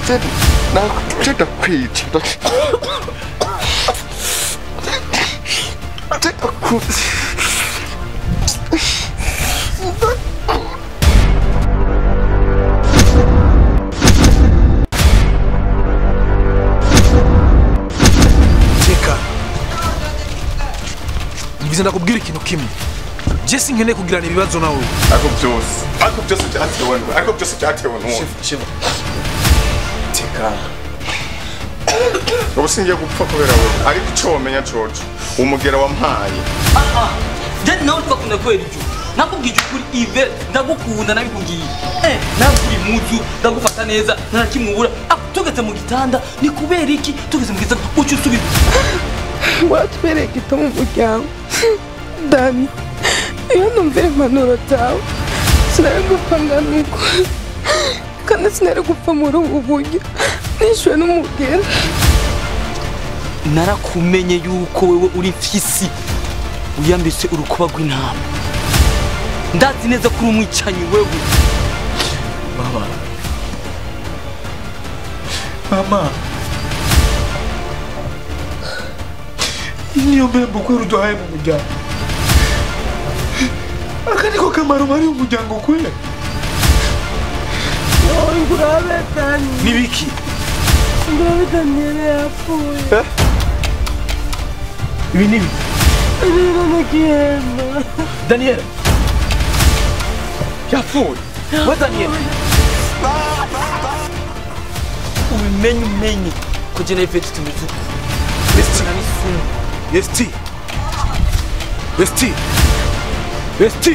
Ndakwica. Teka. Nibize ndakubwira ikintu kimwe. Jesse nkeneye kugirana ibibazo nawe. Ariko byose byatewe n'uwo. Ariko byose byatewe n'uwo. Chef. Teka. Ubu singiye gupfa kubera wowe. Ariko icyo wamenya George, umugera wampaye. Je nawe twakunda kwera ibyo. Nakubwije ukuri Yves, ndagukunda nabikubwiye. Nakuri muzu, ndagufata neza, nta kimubura. Tugeze mu gitanda, ni kubera iki? Tugeze mu gitanda ucu usubira. Watwereka ito mu muryango. Dani, iyo numvira impanuro zawe, sinari gupfa ngana uko. Kandi sinari gupfa muri ubu buryo. Nishyuwe n'umugeni. Narakumenye yuko wewe uri mfisi wiyambitse urukuba rw'intama. Ndazi neza ko uri umwicanyi wewe. Mama. Mama. Niyo mpamvu kwera uduhaye mu muryango. Aka niko kamaro bari mu muryango kwera. Ngurabe Dani. Nibiki? Ngurabe Daniel yapfuye. Ibi ni ibiki? Ibintu nagihemba. Daniel. Yapfuye. We Daniel. Ubimenye umenye ko je na Yvette tumeze uko. ST. ST. ST. ST.